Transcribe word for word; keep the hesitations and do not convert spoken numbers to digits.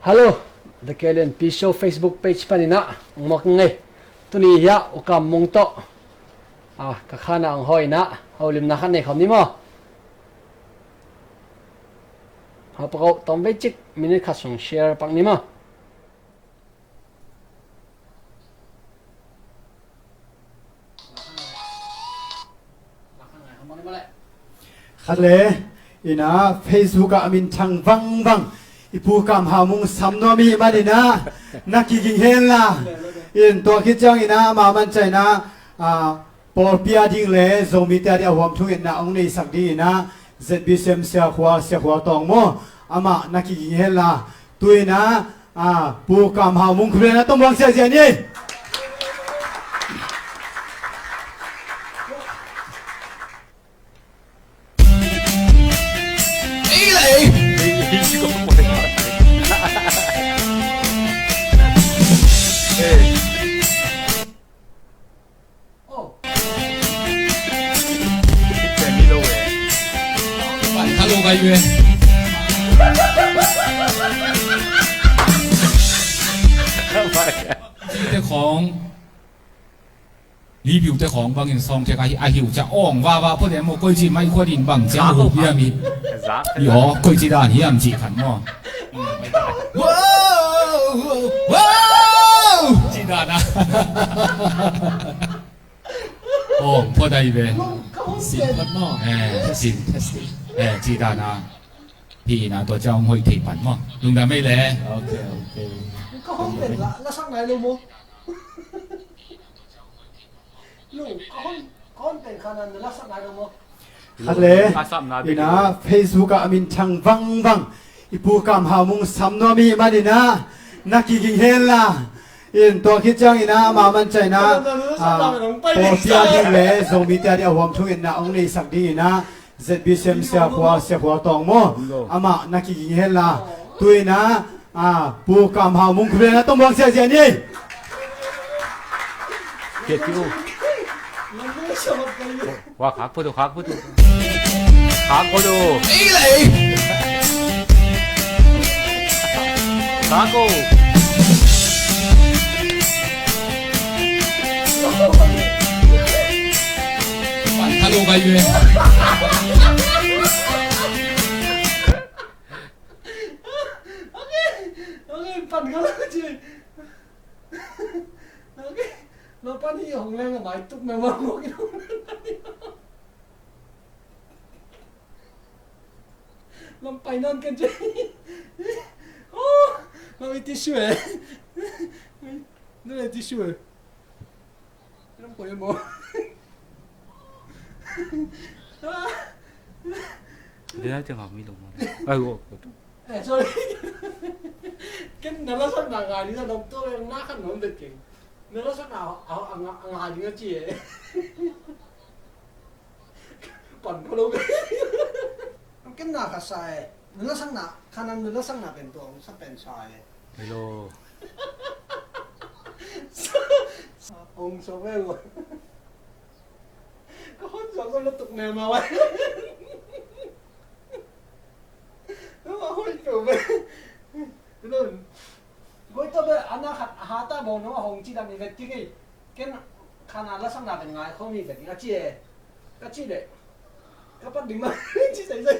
Hello, The K L N P Show Facebook page panin ah ong muak ing ei. Tuni hiah U Kam Mung tawh, ah, ka khan ah ong hawi in ah, holimna khat nei khawm ni maw? Hau pak o, tawm vei cik, minute khat sung share pak ni maw? Khat le, in ah Facebook ah a minthang vangvang i Pu Kam Hau Mung sam nuam i hih manin ah na kiging hen la. In tua khit ciangin ah ama man ciangin ah, ah, pawlpi a ding le Zomite a ding a huam thungetna hong neisak dingin ah Z B C M Sia Khual, Sia Khual Tawng maw, amah na kiging hen la. Tu-in ah, ah, Pu Kam Hau Mung khut beng in ah tawm buang siasia ni. Te khawng, lipiu te khawng bangin sawng tek a hi, a hiu ca awng vava pua le maw, koi ci mai khuan in bang ciang a hu piam hi. I aw, koi ci dan hiam ci khan maw. Wow! Wow! Ci dan a. Awng phot ahi ve. Sin phot maw? Eh, sin. Eh, ci dan a. Pi na tua ciang hoih thei pan maw. Lungdam ei le. Ok, ok. Ka hong pen la, la sak nai lo maw? Lo, ka hong, ka hong pen khan an la sak nai lo maw? Khat le, in ah Facebook ah a minthang vangvang i Pu Kam Hau Mung sam nuam i hih manin ah na kiging hen la. In tua khit ciangin ah ama man ciangin ah, ah, pawlpi a ding le Zomite a ding a huam thungetna hong neisak dingin ah Z B C M Sia Khual, Sia Khual Tawng maw, amah na kiging hen la. Tu-in ah, ah, Pu Kam Hau Mung khut beng in ah tawm buang siasia ni. Kiat ki u. Wa, khak phut uh, khak phut uh. Khak phut uh. Ei lei. Khak uh. Pan khat uh kai ve. Okay. Okay, pan khat uh ci. Okay. Lo pan hi hong leng a mai tuk me ma mo ki hong leng. Lam pai nan kan ci. Oh, lam i tissue eh. Lam i tissue eh. Lam koi mo. Dia nanti nggak minum. Ayo. Eh, sorry. Ken na la sak na ngai ni sa dom to na khan nom det keng. Na la sak na a, a, a, a ngai ni nga ci eh. Pan ko lo. Ken na kha sa eh. Na la sak na, khan na la sak na pen to sa pen sa eh. Hello. Ong so ve lo. Ka hon zong zong na tuk ne ma wai. Nang a hoi peuh ve. Nun. Goi to ve, ana khat a hata bawng nang a hong ci dan i vet kik ei. Ken khan a la sak na pen ngai khawm i vet kik a ci e. Ka ci le. Ka pat ding ma. Ci sai sai.